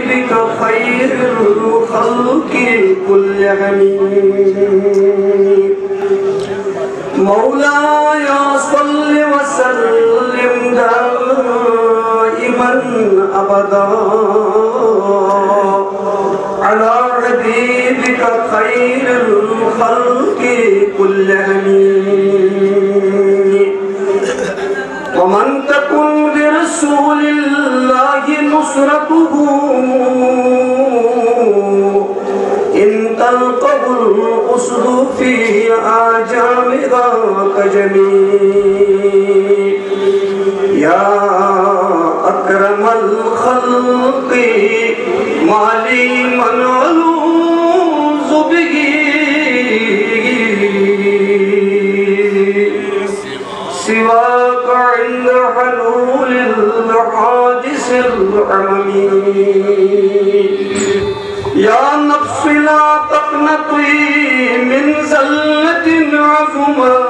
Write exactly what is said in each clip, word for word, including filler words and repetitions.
بك خير الخلق كلهم. مولاي صل وسلم دائما أبدا على حبيبك خير الخلق كلهم. ومن تكن لرسول الله نصرته إن تلقه الأسد في أعجام ذاك جميل. يا أكرم الخلق، ما لي من ألوذ به سواك عند حلول الحادث العمم. يا نفس لا تقنطي من زلة عظمت،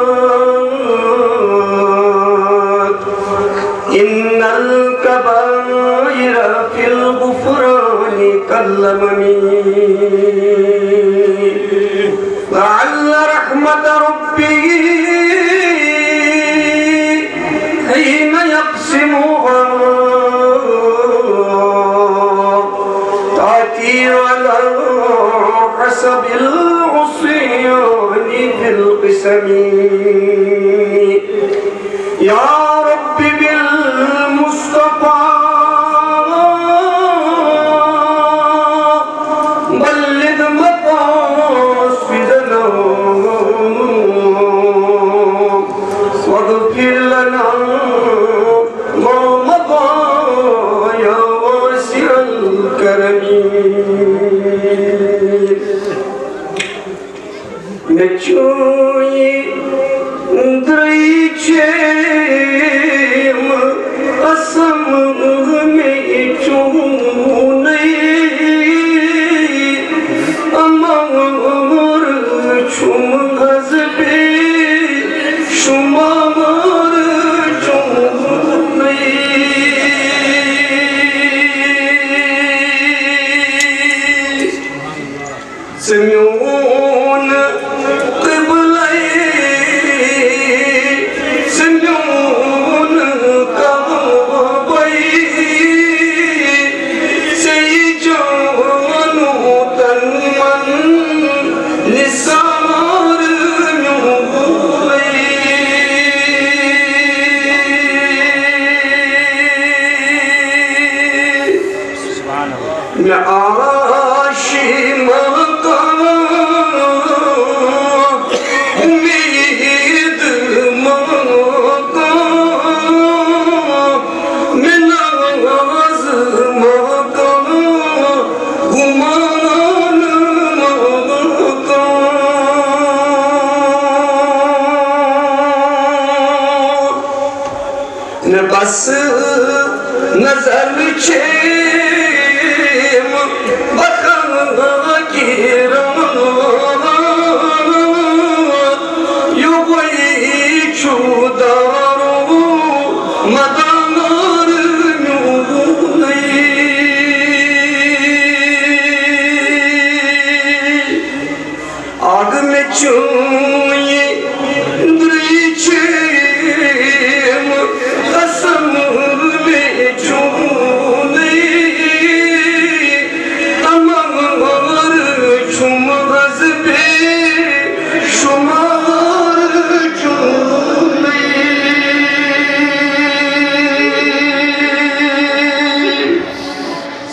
إن الكبائر في الغفران كاللمم. لعل رحمة ربه حين يقسمها تأتي على حسب العصيان في القسم. يا رب بالمصطفى بلغ مقاصدنا واغفر لنا ما مضى يا واسع الكرم. مےٚ چھُے درٕے چھیم قسم، مےٚ چھُنَے اَمر چھُم حظ بے شُمار چھُنَے۔ ژٕ میون قبلَے، ژٕ میون کعبَے، ژےٚ جانو تن من نثار میونَے۔ مےٚ آشی مقام، اُمید مقام، مےٚ ناز مقام، گُمان مقام۔ نہ بس نظر چھے بخاکی رمان، یُہوے چھُ دارو مدار میونَے۔ آگ مےٚ چھُے درٕے چھیم قسم، مےٚ چھُنَے اَمر چھُم حظ بے شُمار چھُنَے۔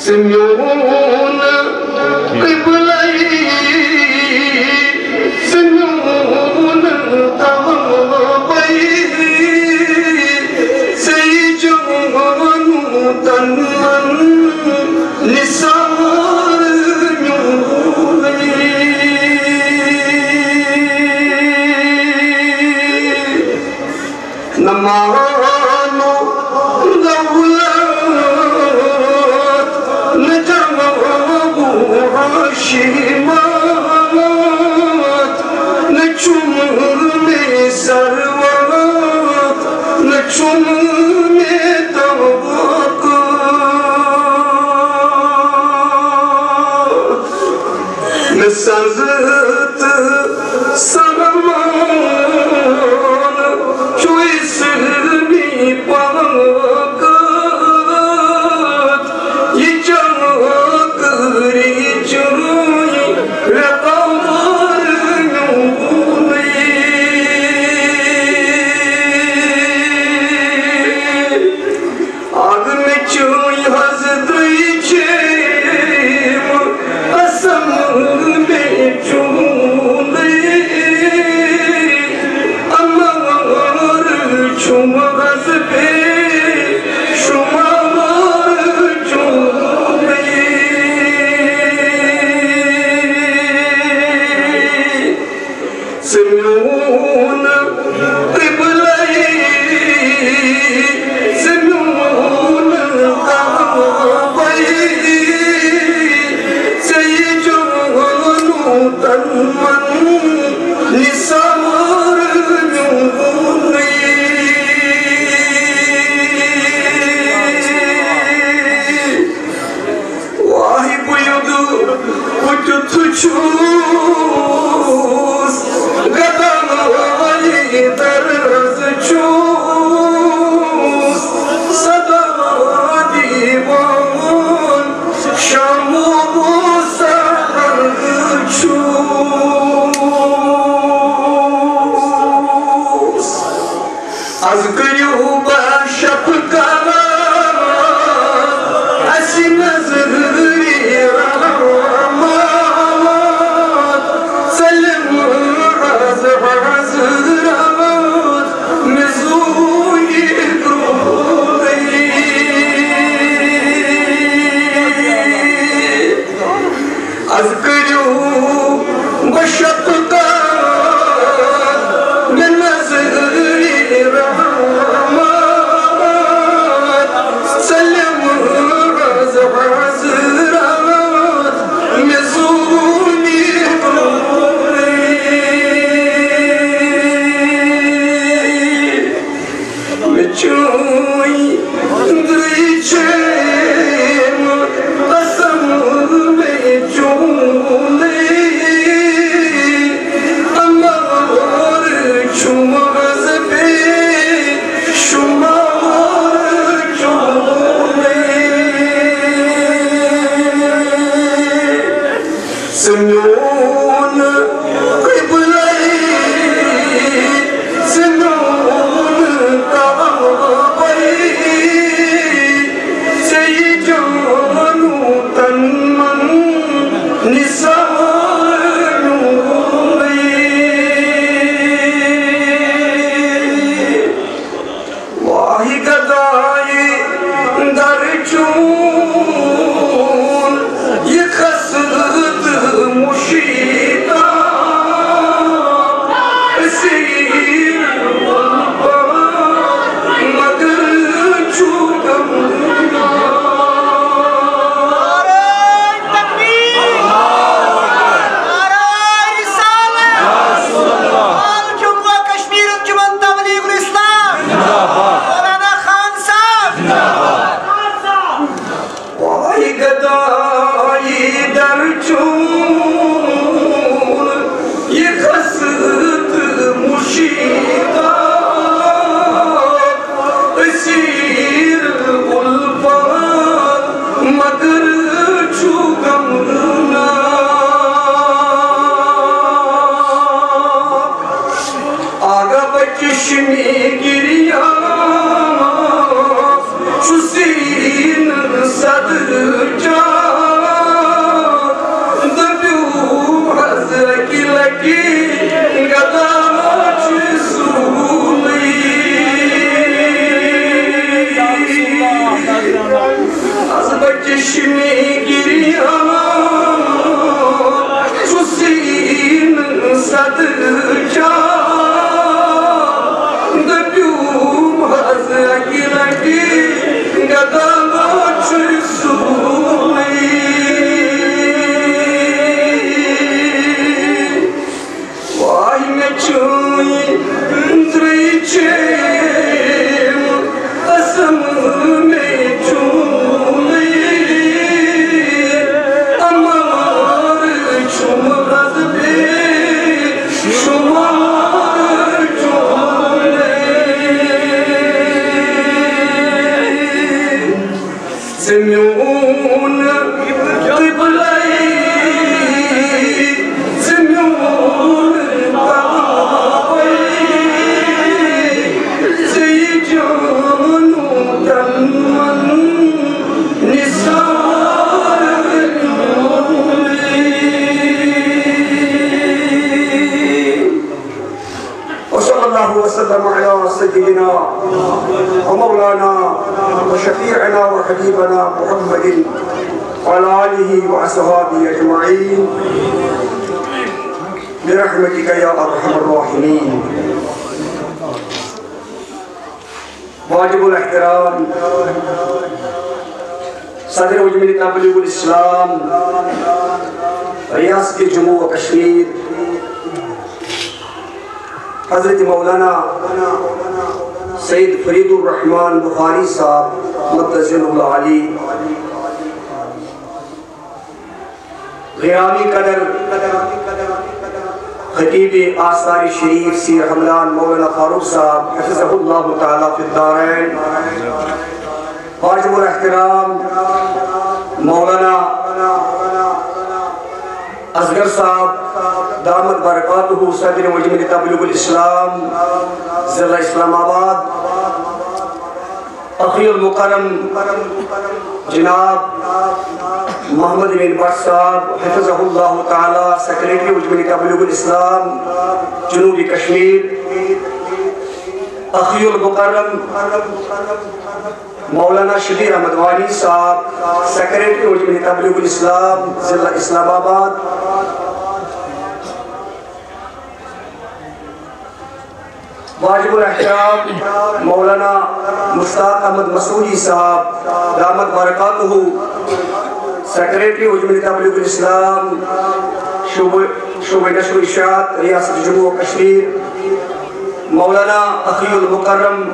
ژٕ میون قبلَے، ژٕ میون کعبَے، ژےٚ جانو تن من نثار میونَے۔ نہ مال و دولت، نہ جمع و حشیمت، نہ چھُم مےٚ ثروت، نہ چھُم مےٚ توقع۔ سنزت سلمان چوی سمی پاکت، یہ چاکری چوی وقار میونی۔ اگر مےٚ چٲنۍ حضرتٕے چھیم، قسم مےٚ چوٗنٕے، اَمر چھُم حض بے شُمار چوٗنٕے۔ ژٕ میون قبلے، ژٕ میون کعبے، ژےٚ یہِ جانو تن من نثار میونٕے۔ واہ بہٕ یوٚدُ بہٕ کیُتھ چھُس، گداے درز چھُس، صدا دیوان شامو سحر چھُس۔ از کٔرِو بہٕ شفقت، اَسہِ نظرِ رحمت، سٲلِم از حضرت مےٚ زوٗنہِ کرٛوٗنٕے۔ از کٔرِو بہٕ شفقت، مےٚ نظرِ رحمت، سٲلِم از حضرت مےٚ زوٗنہِ کرٛوٗنٕے۔ مےٚ چٲنۍ أنٛدرٕے چھیم، قسم مےٚ چوٗنٕے، اَمر چھُم از بے شُمار چوٗنٕے۔ ژٕ میون قبلے، ژٕ میون کعبے، ژےٚ یہِ جانو تن من نثار میونٕے۔ واہ گدایہِ در چون، یہِ خسرت مشیتا، اسیر مگر چھُ غمگین۔ نعرہ تکبیر! نعرہ رسالت! لال جموں و کشمیر انجمن تبلیغ الاسلام! مولانا خان صاحب! واہ گدایہِ در چون، یہِ خسرت مشیتا، اسیر الفت مگر چھُ غمناک۔ آگاہ بچشمی گریان، چھُ سیٖنہٕ صدر چاک۔ دٔپِو حض اَکہِ لَٹہِ گدا چھُ سونٕے۔ از بچشمی گریان، چھُ سیٖنہٕ صدر چاک۔ دٔپِو حض اَکہِ لَٹہِ گدا چھُ سونٕے۔ واہ مےٚ چٲنۍ أنٛدرٕے چھیم، قسم مےٚ چوٗنٕے۔ قبلے ژٕ میون کعبے، ژٕ جانو تن من نثار میونُے۔ وصلى الله وسلم على سيدنا ومولانا وشفيعنا وحبيبنا محمد وعلى آله وأصحابه أجمعين برحمتك يا أرحم الراحمين۔ واجب الاحترام صدر مجمع تبلیغ الاسلام ریاست جموں و کشمیر، حضرت مولانا سید فرید الرحمان بخاری صاحب مدظلہ العالی، گرامی قدر خطیب آثار شریف سیر حملان مولانا فاروق صاحب حفظہ اللہ تعالی فی الدارین، واجب الاحترام مولانا اصغر صاحب دامت برکاتہ صدر مجمع تبلیغ الاسلام ضلع اسلام آباد، اخی المکرم جناب محمد امین بٹ صاحب حفظہ اللہ تعالی، سیکرٹری مجمع تبلیغ الاسلام جنوبی کشمیر، اخی المکرم مولانا شبیر احمد وانی صاحب، سیکرٹری مجمع تبلیغ الاسلام ضلع اسلام آباد، واجب الاحترام مولانا مشتاق احمد مسعودی صاحب دامت برکاتہ، سیکرٹری مجمع تبلیغ الاسلام شعبہ، شعبہ نشر و اشاعت ریاست جموں و کشمیر، مولانا اخی المکرم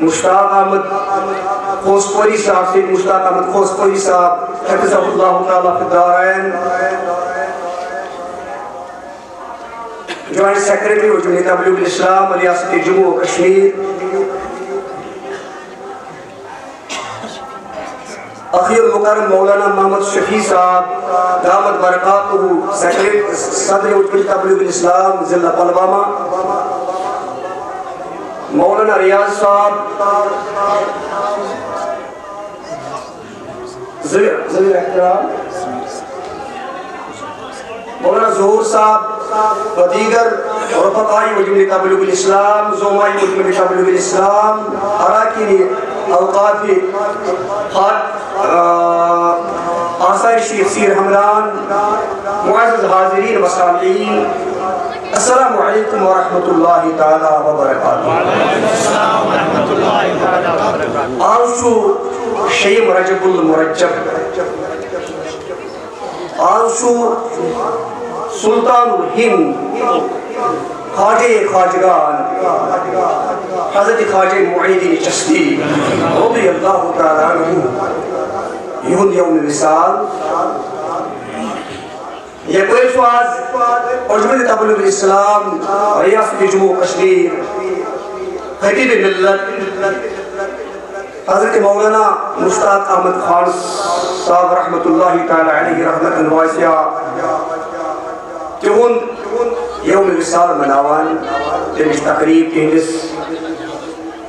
مشتاق احمد خوسپوری صاحب، سید مشتاق احمد خوسپوری صاحب حفظہ اللہ تعالی فی الدارین، جوائنٹ سیکرٹری مجمع تبلیغ الاسلام ریاست جموں و کشمیر، اخی المکرم مولانا محمد شفیع صاحب دامت برکاتہ، سیکرٹری صدر مجمع تبلیغ الاسلام ضلع پلوامہ، مولانا ریاض صاحب، ذوی، ذوی احترام مولانا ظہور صاحب و دیگر رفقائی مجمع تبلیغ الاسلام، زعمائی مجمع تبلیغ الاسلام، اراکین اوقاف خاک، آ، آثار شیخ سیر حملان، معزز حاضرین و سامعین، السلام علیکم ورحمۃ اللہ تعالی وبرکاتہ۔ آز چھُ شیٚیِم رجب المرجب۔ آز چھُ سلطان الہند خواجہ خواجگان حضرت خواجہ معین الدین چشتی رضی اللہ تعالی عنہ یہند یوم وصال۔ یپٲرۍ چھُ آز مجمع تبلیغ الاسلام ریاست جموں و کشمیر، خطیب ملت حضرت مولانا مشتاق احمد خان صاحب رحمۃ اللہ تعالی علیہ رحمۃ واسعہ، تِہُنٛد یوم وصال مناوان، تَمِچ تقریب، تِہنٛدِس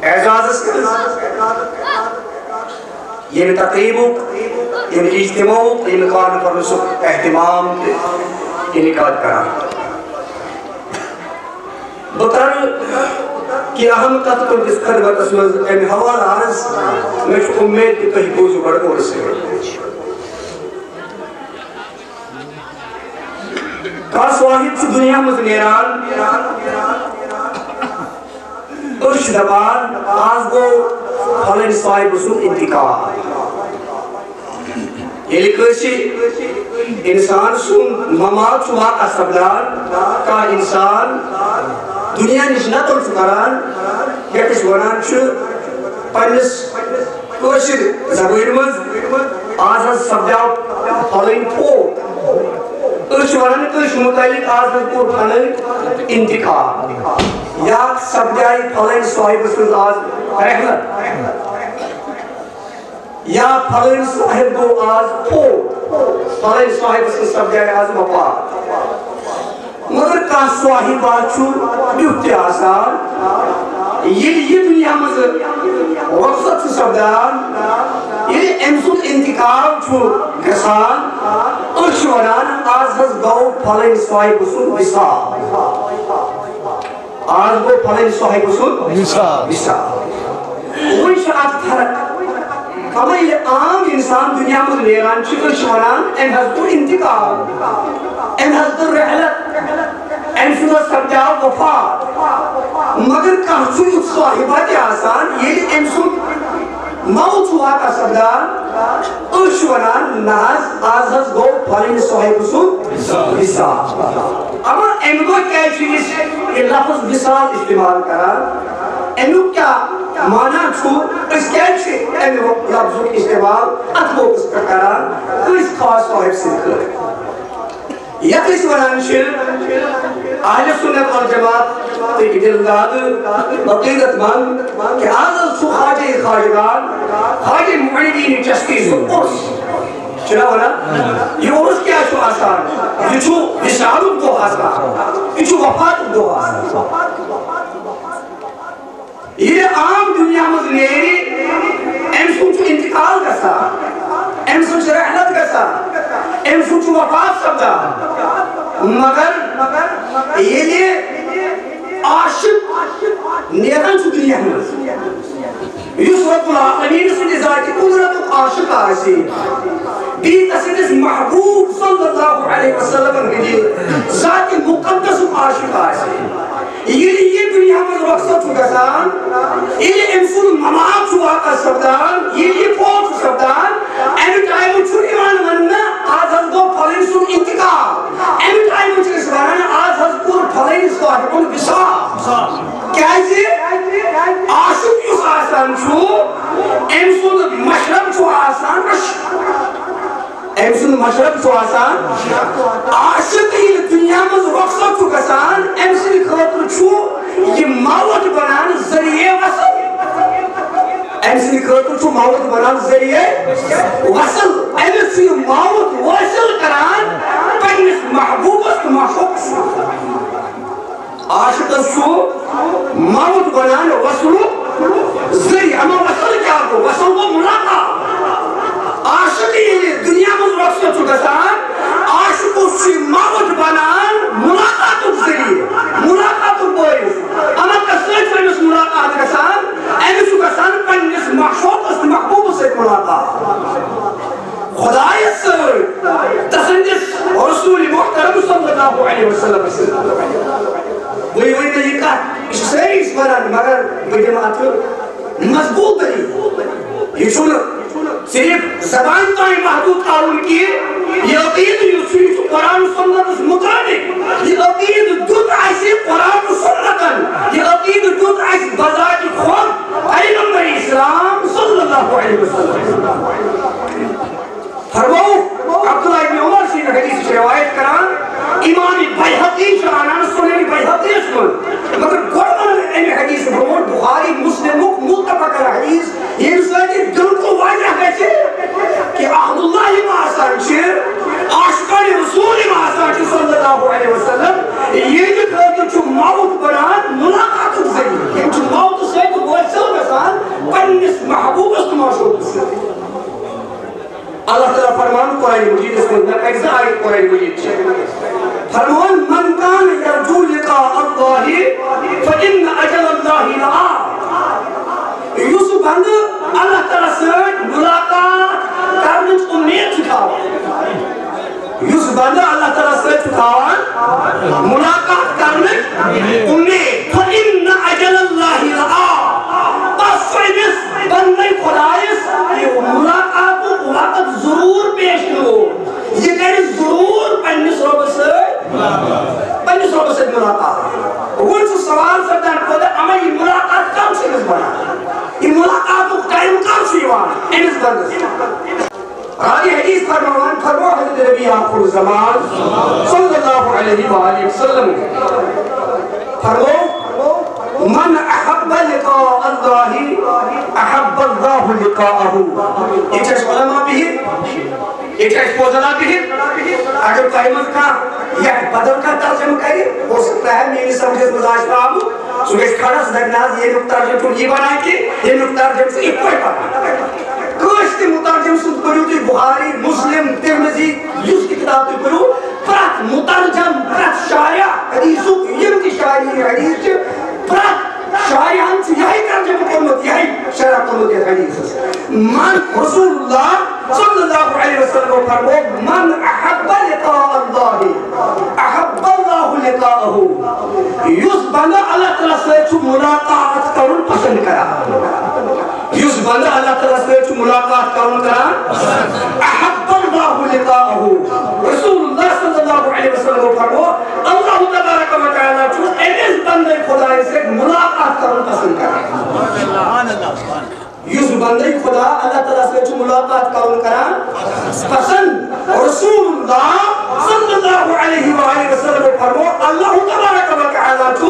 اعزازس منٛز ییٚمہِ تقریبُک، ییٚمہِ اجتماعُک، ییٚمہِ کانفرنسُک اہتمام تہٕ انعقاد کران۔ بہٕ کرٕ کینٛہہ اہم کتھٕ تُہنٛدِس خدمتس منٛز امہِ حوالہٕ عرض۔ مےٚ چھُ اُمید کہِ تُہۍ بوٗزِو گۄڈٕ غورٕ سۭتۍ۔ کانٛہہ صاحب چھُ دُنیا منٛز نیران، أسۍ چھِ دَپان، آز گوٚو فلٲنۍ صاحبہٕ سُنٛد انتقال۔ ییٚلہِ کٲنٛسہِ اِنسان سُنٛد ممات چھُ واقع سپدان، کانٛہہ اِنسان دُنیا نِش نقل چھُ کران، یَتھ أسۍ وَنان چھِ پنٛنِس کٲشِر زبٲنۍ منٛز، آز حظ سپدیو فلٲنۍ فوت۔ أسۍ چھِ وَنان کٲنٛسہِ مُتعلِق، آز حظ کوٚر فلٲنۍ انتقال، یا سپدیے فلٲنۍ صٲحبہٕ سٕنٛز آز رحلت۔ یا فلٲنۍ صاحب گوٚو آز فوت، فلٲنۍ صاحب سٕنٛز سپدے آز وفات۔ مگر کانٛہہ صاحبہ چھُ یُتھ تہِ آسان، ییٚلہِ یہِ دُنیا منٛز رۄخصت چھُ سپدان، ییٚلہِ أمۍ سُنٛد انتقال چھُ گژھان، أسۍ چھِ وَنان، آز حظ گوٚو فلٲنۍ صاحبہٕ سُنٛد وصال۔ آز گوٚو فلٲنۍ صاحبہٕ سُنٛد وصال۔ وصال۔ وۄنۍ چھِ اَتھ فرق۔ کمٲے ییٚلہِ عام انسان دُنیا منٛز نیران چھُ، أسۍ چھِ وَنان، أمۍ حظ کوٚر انتقال، أمۍ حظ کٔر رحلت، أمۍ سُنٛد حظ سپدیو وفات۔ مگر کانٛہہ چھُ یُتھ صاحبہ تہِ آسان، ییٚلہِ أمۍ سُنٛد موت چھُ واقع سپدان، أسۍ چھِ وَنان، نہ حظ، آز حظ گوٚو فلٲنۍ صاحبہٕ سُنٛد وصال۔ اما اَمہِ دۄہ کیٛازِ چھِ أسۍ یہِ لفظ وصال استعمال کران؟ اَمیُک کیٛاہ معنی چھُ؟ أسۍ کیٛازِ چھِ اَمہِ لفظُک استعمال اَتھ موقعس پٮ۪ٹھ کران؟ کٲنٛسہِ خاص صاحب سٕنٛدِ خٲطرٕ۔ یَتھ أسۍ وَنان چھِ اہل سنت والجماعت تٕکۍ دِلدادٕ، عقیدت مند، کہ آز حظ چھُ خواجہ خواجگان، خواجہ معین الدین چشتی سُنٛد عرس۔ چھُنہ وَنان؟ یہِ عرس کیٛاہ چھُ آسان؟ یہِ چھُ وصالُک دۄہ آسان، یہِ چھُ وفاتُک دۄہ آسان۔ ییٚلہِ عام دُنیا منٛز نیرِ، أمۍ سُنٛد چھُ انتقال گژھان، أمۍ سٕنٛز چھِ رحلت گژھان، أمۍ سُنٛد چھُ وفات سپدان۔ مگر ییٚلہِ عاشق نیران چھُ دُنیا منٛز، یُس رب العالمین سٕنٛدِ ذاتِ قدرتُک عاشق آسہِ، بیٚیہِ تسٕنٛدِس محبوب صلی اللہ علیہ وسلم ہٕنٛدِ ذاتِ مقدسُک عاشق آسہِ، ییٚلہِ یہِ دُنیا منٛز رۄخصت چھُ گژھان، ییٚلہِ أمۍ سُنٛد ممات چھُ واقع سپدان، ییٚلہِ یہِ فوت چھُ سپدان، اَمہِ ٹایمہٕ چھُنہٕ یِوان وننہٕ، آز حظ گوٚو فلٲنۍ سُنٛد انتقال۔ اَمہِ ٹایمہٕ چھِ أسۍ ونان، آز حظ کوٚر فلٲنۍ صاحبُن وصال۔ کیٛازِ؟ عاشق یُس آسان چھُ، أمۍ سُنٛد مشرب چھُ آسان عشق۔ أمۍ سُنٛد مشرب چھُ آسان عاشق۔ ییٚلہِ دُنیا منٛز رۄخصت چھُ گژھان، أمۍ سٕنٛدِ خٲطرٕ چھُ یہِ موت بنان ذٔریعہٕ وصل۔ أمۍ سٕنٛدِ خٲطرٕ چھُ موت بنان ذٔریعہٕ وصل۔ أمِس چھُ یہِ موت وٲصِل کران پننِس محبوبس تہٕ معشوقس۔ عاشقس چھُ موت بنان وصلُک ذٔریعہٕ۔ اما وصل کیٛاہ گوٚو؟ وصل گوٚو ملاقات۔ عاشق ییٚلہِ دُنیا منٛز رۄخصت چھُ گژھان، عاشقس چھُ یہِ موت بنان ملاقاتُک ذٔریعہٕ، ملاقاتُک بٲعث۔ اما کس سۭتۍ چھُ أمِس ملاقات گژھان؟ أمِس چھُ گژھان پننِس معشوقس تہٕ محبوبس سۭتۍ ملاقات۔ خدایس سۭتۍ، تسٕنٛدِس رسول محترم صلی اللہ علیہ وسلم سۭتۍ۔ وۄنۍ ؤنۍ مےٚ یہِ کتھ، یہِ چھِ سٲری أسۍ ونان، مگر بہٕ دِمہٕ اتھ مضبوٗط دٔلیٖل۔ یہِ چھُنہٕ صرف زبان تام محدوٗد تھاوُن کینٛہہ، یہِ عقیدٕ یُس چھُ، یہِ چھُ قرآن و سنتس مطابق۔ یہِ عقیدٕ دیُت اَسہِ قرآن و سنتن، یہِ عقیدٕ دیُت اَسہِ بذات خود پیغمبر اسلام صلی اللہ علیہ وسلم۔ فرموو، عبداللہ ابن عمر سٕنٛدِ حدیث چھِ روایت کران، امام بیہقی چھُ انان سنن بیہقیس منٛز، مگر گۄڈٕ ونان امہِ حدیث برونٛٹھ بخاری مسلمُک متفق علیہ حدیث، ییٚمہِ سۭتۍ یہِ بالکل واضح گژھِ کہ عہد اللہ یِم آسان چھِ، عاشقان رسول یِم آسان چھِ صلی اللہ علیہ وسلم، یِہنٛدِ خٲطرٕ چھُ موت بنان ملاقاتُک ذٔریعہٕ۔ یِم چھِ موتہٕ سۭتۍ وٲصِل گژھان پننِس محبوبس تہٕ معشوقس سۭتۍ۔ اللہ تعالیٰ فرمان قرآن مجیدس منٛز، مےٚ کَتہِ زٕ آیت قرآن مجید چھِ۔ فرمان، من کان یرجو لقاء اللہ فإن اجل اللہ لآت۔ یُس بندٕ اللہ تعالیٰ سۭتۍ ملاقات کرنٕچ اُمید چھُ تھاوان، یُس بندٕ اللہ تعالیٰ سۭتۍ چھُ تھاوان ملاقات کرنٕچ اُمید، فإن اجل اللہ لآت، پس چھُ أمِس بندے خدایس یہِ ملاقاتُک وقت ضروٗر پیش یِنہٕ وول۔ یہِ کرِ ضروٗر پننِس رۄبس سۭتۍ، پننِس رۄبس سۭتۍ ملاقات۔ وۄنۍ چھُ سوال سپدان پٲدٕ، اما یہِ ملاقات کر چھُ أمِس بنان؟ یہِ ملاقاتُک ٹائم کر چھُ یِوان أمِس بندس؟ راوی حدیث فرماوان، فرموو حضرت نبی آخر الزمان صلی اللہ علیہ وآلہ وسلم، فرموو، من احب لقاء اللہ احب اللہ لقاءہ۔ یہ چھِ اَسہِ علماء بِہِتھ، یہ چھِ اَسہِ فضلاء بِہِتھ۔ اگر تۄہہِ منٛز کانٛہہ یتھ بدل کانٛہہ ترجمہٕ کرِ، ہو سکتا ہے میٲنِس سمجھس منٛز آسہِ نہٕ آمُت، سُہ گژھِ کھڑا، سُہ دپہِ، نہ حظ، ییٚمیُک ترجمہٕ چھُنہٕ یہِ بنان کینٛہہ، ییٚمیُک ترجمہٕ چھُ یِتھ پٲٹھۍ بنان۔ کٲنٛسہِ تہِ مترجم سُنٛد پٔرِو تُہۍ، بخاری، مسلم، ترمذی، یُس تہِ کتاب تُہۍ پٔرِو، پرٛٮ۪تھ مترجم، پرٛٮ۪تھ شارح حدیثُک، یِم تہِ شارحین حدیث چھِ، پرٛٮ۪تھ شارحن چھُ یِہوٚے ترجمہٕ کوٚرمُت، یِہوٚے شرح کوٚرمُت یَتھ حدیثس۔ من، رسول اللہ صلی اللہ علیہ وسلم فرمو، من احب لقاء اللہ، احب اللہ لقاءہ۔ یُس بندہ اللہ تعالیٰ سۭتۍ چھُ ملاقات کرُن پسند کران، یُس بندہ اللہ تعالیٰ سۭتۍ چھُ ملاقات کرُن کران، احب اللہ لقاءہ۔ رسول اللہ صلی اللہ علیہ وسلم فرمو، اللہ تبارک و تعالیٰ چھُ أمِس بندے خدایس سۭتۍ ملاقات کرُن پسند کران۔ یُس بندے خدا اللہ تعالیٰ سۭتۍ چھُ ملاقات کرُن کران پسند، رسول اللہ صلی اللہ علیہ وآلہ وسلم فرمو، اللہ تبارک و تعالیٰ چھُ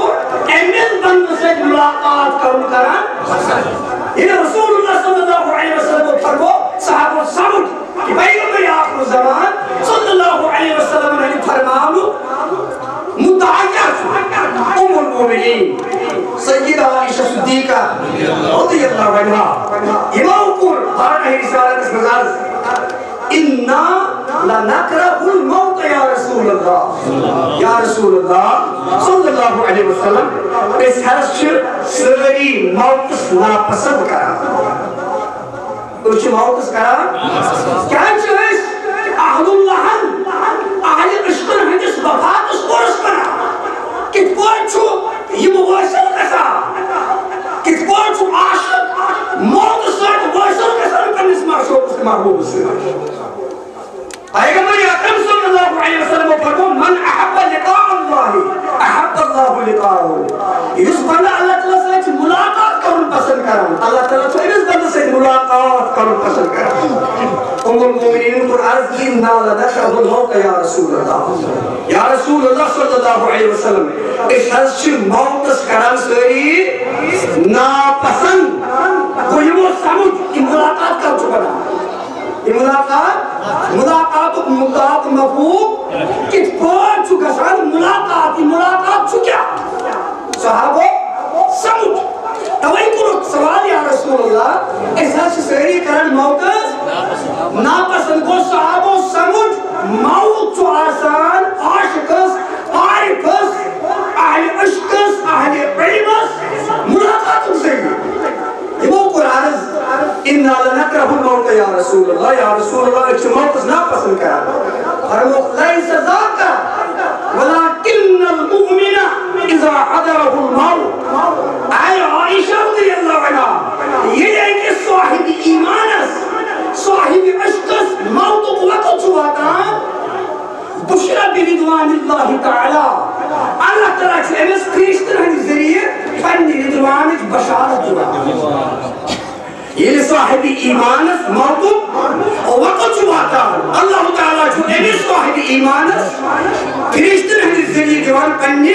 أمِس بندٕ سۭتۍ ملاقات کرُن کران پسند۔ ییٚلہِ رسول اللہ صلی اللہ علیہ وسلم فرمو، صحابو سمجھ کہ پیغمبر آخر زمان صلی اللہ علیہ وسلم ہٕنٛدِ فرمانُک مدعا کیٛاہ چھُ؟ ام المؤمنین سیدہ عائشہ صدیقہ رضی اللہ عنہا، یِمو کوٚر بارگاہ رسالتس منٛز عرض، انا لنکرہ الموت یا رسول اللہ، یا رسول اللہ صلی اللہ علیہ وسلم، أسۍ حظ چھِ سٲری موتس ناپسند کران۔ أسۍ چھِ موتس کران۔ کیٛازِ چھِ أسۍ اہل اللہن، اہل عشقن ہٕنٛدِس وفاتس پورس کران؟ کِتھ پٲٹھۍ چھُ یہِ مُوٲصِل گژھان؟ کِتھ پٲٹھۍ چھُ عاشق موتس سۭتۍ وٲصِل گژھان پننِس معشوقس تہٕ محبوبس سۭتۍ؟ پیغمبر اکرم صلی اللہ علیہ وسلم فرمو، من احب لقاء اللہ احب اللہ لقاءہ۔ یُس بندہ اللہ تعالیٰ سۭتۍ چھُ ملاقات کرُن پسند کران، اللہ تعالیٰ چھُ أمِس بندس سۭتۍ ملاقات کرُن پسند کران۔ ام المؤمنین کوٚر عرض، انا لنکرہ الموت یا رسول اللہ، یا رسول اللہ صلی اللہ علیہ وسلم، أسۍ حظ چھِ موتس کران سٲری ناپسند۔ گوٚو یِمو سمجھ، یہِ ملاقات کر چھُ بنان؟ یہِ ملاقات، ملاقاتُک مدعا تہٕ مفہوم کِتھ پٲٹھۍ چھُ گژھان؟ ملاقات، یہِ ملاقات چھُ کیٛاہ؟ صحابو سمجھ۔ توے کوٚرُکھ سوال، یا رسول اللہ، أسۍ حظ چھِ سٲری کران موتس ناپسند۔ گوٚو صحابو سمجھ، موت چھُ آسان عاشقس، عارفس، اہل عشقس، اہل علمس ملاقاتُک ذریعہ۔ یِمو کوٚر عرض، انا لنکرہ الموت یا رسول اللہ، یا رسول اللہ، أسۍ چھِ موتس ناپسند کران۔ فرمووُکھ، لیس ذاک ولکن المؤمن اذا حضرہ الموت۔ اے عائشہ رضی اللہ عنہا، ییٚلہِ أکِس صاحب ایمانس، صاحب عشقس موتُک وقت چھُ واتان، بشر برضوان اللہ تعالیٰ، اللہ تعالیٰ چھُ أمِس فرشتن ہٕنٛدِ ذٔریعہٕ پننہِ رضوانٕچ بشارت دِوان۔ ییٚلہِ صاحب ایمانس موتُک وقت چھُ واتان، اللہ تعالیٰ چھُ أمِس صاحب ایمانس فرشتن ہٕنٛدِ ذٔریعہٕ دِوان پننہِ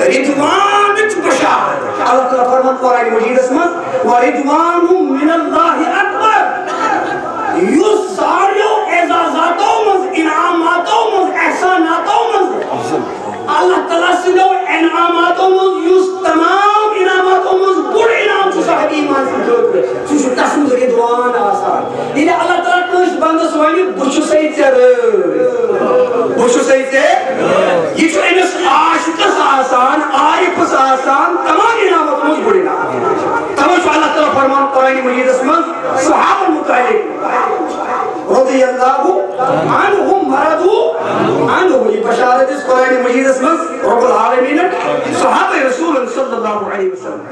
رضوانٕچ بشارت۔ اللہ تعالیٰ فرمان قرآن مجیدس منٛز، ورضوان من اللہ اکبر۔ یُس ساروِیو اعزازاتو منٛز، انعاماتو منٛز، احساناتو منٛز، اللہ تعالیٰ سٕنٛدیو انعاماتو منٛز یُس تمام انعاماتو منٛز بوٚڑ انعام چھُ صاحب ایمان سٕنٛدِ خٲطرٕ، سُہ چھُ تسُنٛد رضوان آسان۔ ییٚلہِ اللہ تعالیٰ کٲنٛسہِ بندس ونہِ، بہٕ چھُسے ژےٚ رٲضۍ، بہٕ چھُسے ژےٚ، یہِ چھُ أمِس عاشقس آسان، عارفس آسان، تمام انعاماتو منٛز بوٚڑ انعام۔ توے چھُ اللہ تعالیٰ فرمان قرآن مجیدس منٛز صحابن متعلق، رضی اللہ عنہم ورضوا عنہ، یہِ بشارت دِژ قرآن مجیدس منٛز رب العالمینن صحابہ رسولن صلی اللہ علیہ وسلم۔